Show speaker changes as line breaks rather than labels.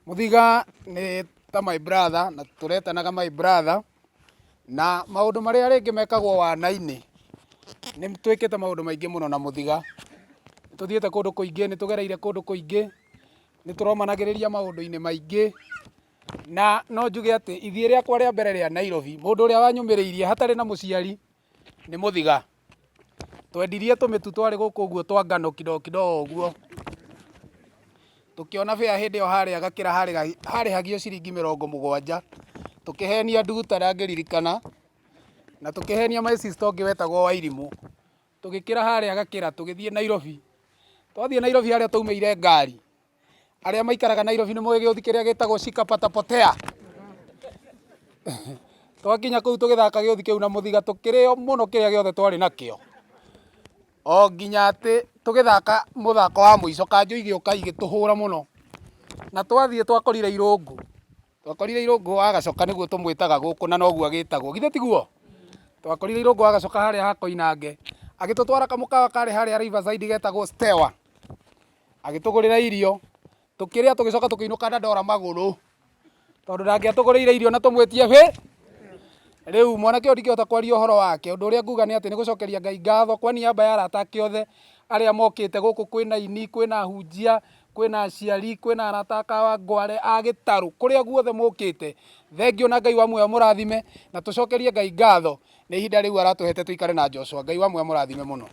Mũthiga nĩ ta my brother na tũretanaga my brother na maũndũ marĩa rĩngĩ mekagwo wana-inĩ nĩ twĩkĩte maũndũ maingĩ mũno na Mũthiga. Nĩ tũthiĩte kũndũ kũingĩ, nĩ tũgereire kũndũ kũingĩ, nĩ tũromanagĩrĩria maũndũ-inĩ maingĩ na no njuge atĩ ithiĩ rĩakwa rĩa mbere rĩa Nairobi, mũndũ ũrĩa wanyũmĩrĩirie hatarĩ na mũciari nĩ Mũthiga. Twendirie tũmĩtu twarĩ gũkũ ũguo twa ngano kidogo kidogo ũguo. Tũkĩona bĩa hĩndĩ ĩyo harĩa gakĩra harĩhagio ciringi 70. Tũkĩhenia nduta ndangĩririkana na tũkĩhenia my sister ũngĩ wetagwo Wairimũ. Tũgĩkĩra harĩa gakĩra tũgĩthiĩ Nairobi. Twathiĩ Nairobi harĩa twaumĩire ngari, arĩa maikaraga Nairobi nĩ moĩ gĩũthi kĩrĩa gĩtagwo Shika Patapotea. Twakinya kũu tũgĩthaka gĩũthi kĩu na Mũthiga tũkĩrĩo mũno kĩrĩa gĩothe twarĩ nakĩo. O nginya atĩ tũgĩthaka mũthako wa mũico kanjũ igĩũka igĩtũhũra mũno. Na twathiĩ twakorire Irũngũ. Twakorire Irũngũ wa Gacoka nĩguo tũmwĩtaga gũkũ na noguo agĩtagwo. Githĩ tiguo? Twakorire Irũngũ wa Gacoka harĩa ha Koinange. Agĩtũtwara kamũkawa karĩ harĩa Riverside getagwo Stewa. Agĩtũgũrĩra irio, tũkĩrĩa tũgĩcoka tũkĩinũka na ndora magũrũ. Tondũ ndangĩatũgũrĩire irio na tũmwĩtie bĩ. Rĩu mwanake ũyũ ndingĩhota kwaria ũhoro wake. Ũndũ ũrĩa nguga nĩ atĩ nĩ gũcokeria Ngai ngatho kwa niaba ya arata ake othe arĩa mokĩte gũkũ. Kwĩna aini, kwĩna ahunjia, kwĩna aciari, kwĩna arata a Kawangware, a Gĩtarũ, kũrĩa guothe mũkĩte. Thengiũ na Ngai wa muoyo amũrathime na tũcokerie Ngai ngatho nĩ ihinda rĩu aratũhete tũikare na Joshua. Ngai wa muoyo amũrathime mũno.